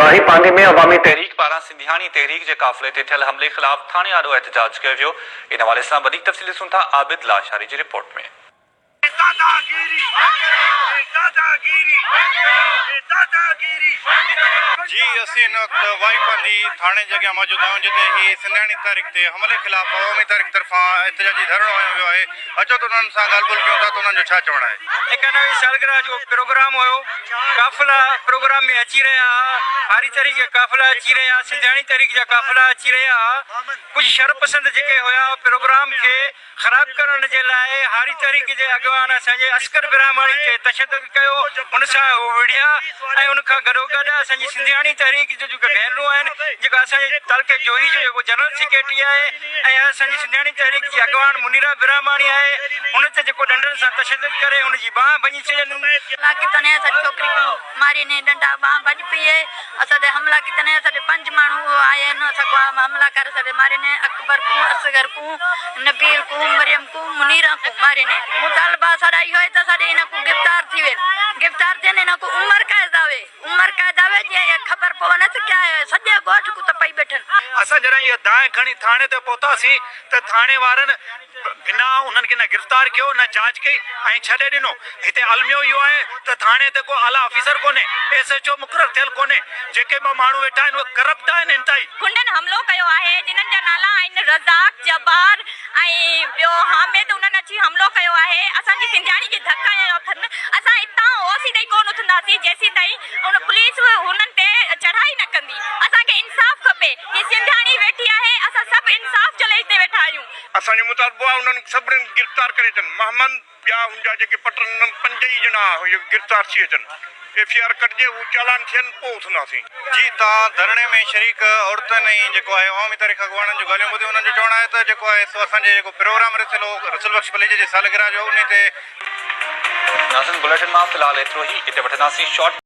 واهي پانڌي ۾ عوامي تحريڪ پاران سنڌياڻي تحريڪ جي قافلي تي ٿيل حملي خلاف ٿاڻي آڏو احتجاج ڪيو ويو. ان حوالي سان وڌيڪ تفصيل ڏسون ٿا عابد لاشاري جي رپورٽ ۾. جي اسين هن وقت واهي پانڌي ٿاڻي جي اڳيان موجود آهيون جتي هي سنڌياڻي تحريڪ تي حملي خلاف عوامي تحريڪ طرفان احتجاجي ڌرڻو هنيو ويو آهي اچو ته انهن سان ڳالهه ٻولهه ڪيون ٿا ته انهن جو ڇا چوڻ آهي. 91 سالگرهه جو پروگرام هيو، قافلا پروگرام ۾ اچي رهيا ها، هاري تحريڪ جا قافلا اچي رهيا ها، سنڌياڻي تحريڪ جا قافلا اچي رهيا ها، ڪجهه شرپسند جيڪي هيا پروگرام کي خراب ڪرڻ جي لاء هاري تحريڪ جي اڳواڻ اسان جي اصغر براهماڻي تي تشدد ڪيو، ان سان هو وڙهيا ۽ ان کان گڏوگڏ اسان جي سنڌياڻي تحريڪ جون جيڪي ڀينرون آهن، جيڪو اسان جي تعلقي جوهي جو جيڪو جنرل سيڪريٽري آهي ۽ اسان جي سنڌياڻي تحريڪ جي اڳواڻ منيره براهماڻي آهي، ان تي جيڪو ڏنڊن سان تشدد ڪري ان جي ٻانهن ڀڃي ڇڏين. حملا ڪيتن هي اسان ڇوڪري کون ماري ني ڏنڊا ٻانهن ڀڄ پئي هي اسان تي حملا ڪيتن هي اسان پنج ماڻهو اهو آئي هن اسان کون حملا ڪري سڏي ماري ني اڪبر کون اصغر کون نبيل کون مريم کون منيره کون ماري ني مطالبه اسان اهو هي ته اسان هن کون گرفتار ٿي وين گرفتار ٿين هن کون عمر قيد آوي عمر قيد آوي جي اها خبر پون ته ڪيا هي سڄي ڳوٺ کون ته پئي ٻيٺن. اسان جڏهن اها دانهن کڻي ٿاڻي تي پهتاسين ته ٿاڻي وارن بنا انهن کي نه گرفتار ڪيو نه جاچ ڪئي ۽ ڇڏي ڏنو. هتي الميو اهو آهي ته ٿاڻي تي ڪو اعليٰ آفيسر ڪونهي، ايس ايڇ او مقرر ٿيل ڪونهي، جيڪي به ماڻهو ويٺا آهن اهي ڪرپٽ آهن انتهائي. غنڊن حملو ڪيو آهي جنھن جا نالا آهن رزاق، جبار ۽ ٻيو حامد انھن اچي حملو ڪيو آهي اسان جي سنڌياڻي کي ڌڪ هنيو اٿن اسان اتان اوسي تائين ڪون اٿنداسين جيسين تائين ان پوليس هنن تي چڙهائي نه ڪندي اسان کي انصاف کپي هي سنڌياڻي ويٺي آهي اسان سڀ انصاف جي لئي هتي ويٺا آهيون. اسان جو مطالبو آهي انهن سڀني کي گرفتار ڪري اچن محمد ٻيا ان جا جيڪي پٽ آهن پنج ئي ڄڻا اهي گرفتار ٿي اچن ايف I R ڪٽجي هو چالان ٿين پوء اٿنداسين. جي تان ڌرڻي ۾ شريڪ عورتن ۽ جيڪو آهي عوامي تحريڪ اڳواڻن جون ڳالهيون ٻڌيون انهن جو چوڻ آهي ته جيڪو آهي سو اسان جي جيڪو پروگرام رٿيل هو رسول بخش پليجي جي سالگرهه جو انهي تي ناظرين بليٽن مان في الحال ايترو ئي اتي وٺنداسين شارٽ.